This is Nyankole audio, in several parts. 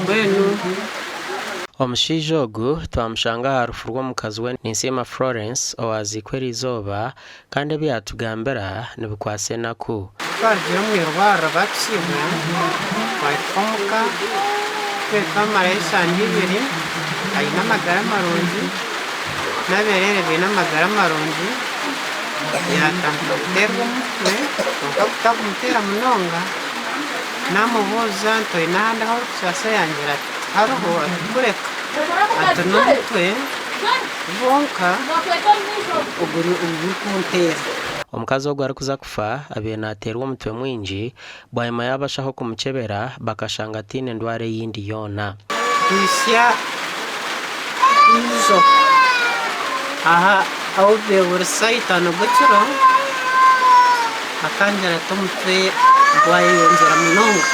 Mbwenu. Omushaija ogu twamushanga aha rufu rw'omukazi we Ninsiima Florence owaaziikwa eriizooba kandi ebi yaatugambira nibikwatsa enaku. Twarugire omu irwariro baatusiibura twahika omuka twena twamarayo eshaaha ibiri aine amagara marungi n'abereere baine amagara marungi yaatandika kuteerwa omutwe kwonka gutarikumutera munonga. Naamubuuza nti, Oine ahandi ahu orikusaasa? Yangira ati, Tihariho. Ati, Kureka ati, N'omutwe gwonka ogurikunteera. Omukazi ogu arikuza kufa abaire naateerwa omutwe mwingi bwanyima y'abashaho kumukyebera bakashanga ataine ndwara eyindi yoona. Kuhitsya ijo aha ahu buri shaaha itaano gw'ekiro akangira ati omutwe gwayeyongyera munonga.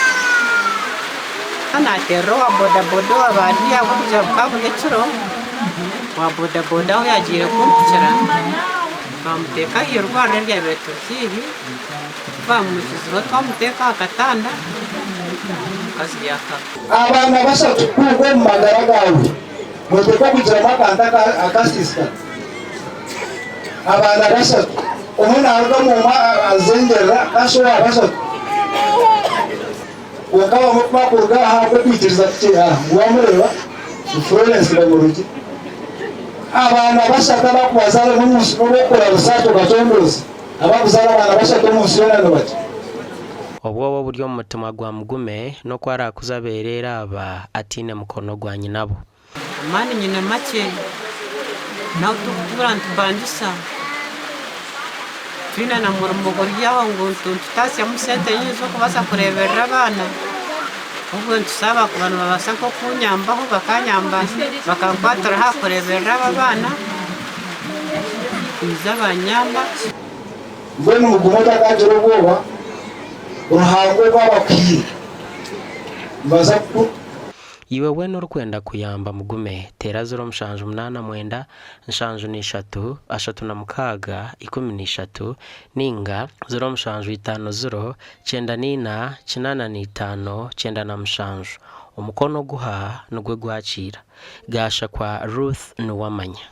Ka naateerera owa bodaboda owaaba ari ahabw'okugira ngu bukaba buri ekiro, owa bodaboda ahu yaagiire kumpikira twamuteeka aha irwariro eryabaire riri haihi, ku baamuhikizeho twamuteeka aha katanda omukazi yaakaba. Abaana bashatu kuruga omu magara gaawe noteekwa kugiramu akantu akasiisikara. Abaana bashatu omwe naruga omu omwe azengyerera kasha owa bashatu. Kwonka abamwe kubakuruga aha ahabw'okwikiriza kukye aha ngu wamureeba ni Florence Bamurugye. Abaana bashatu abakubazaara n'omunsi n'obu okukora research okacondooza abakuzaara abaana bashatu omunsi yoona nibakye. Obwoba oburi omu mutima gwa Mugume n'oku araakuze abeereere aba ataine mukono gwa nyinabo. Amaani nyine makye, n'ahu turikutuura nitupangisa, titwine na murimo guri aho ngu nitutaasyamu sente nyingi z'okubaasa kureeberera abaana, ahobwe nitushaba kuba nibabaasa nk'okunyambaho bakanyamba bakankwatiraho aha kureeberera abo abaana, baija banyamba. Mbwenu mugume otakagira obwoba, Ruhanga ogu abakuhaire nibaza kuku. Iwe weena orikwenda kuyamba mugume, teera 0789 73 36 13 nainga 0750 94 85 97. Omukono oguha nigwo gwakiira. Gaashakwa Ruth Nuwamanya.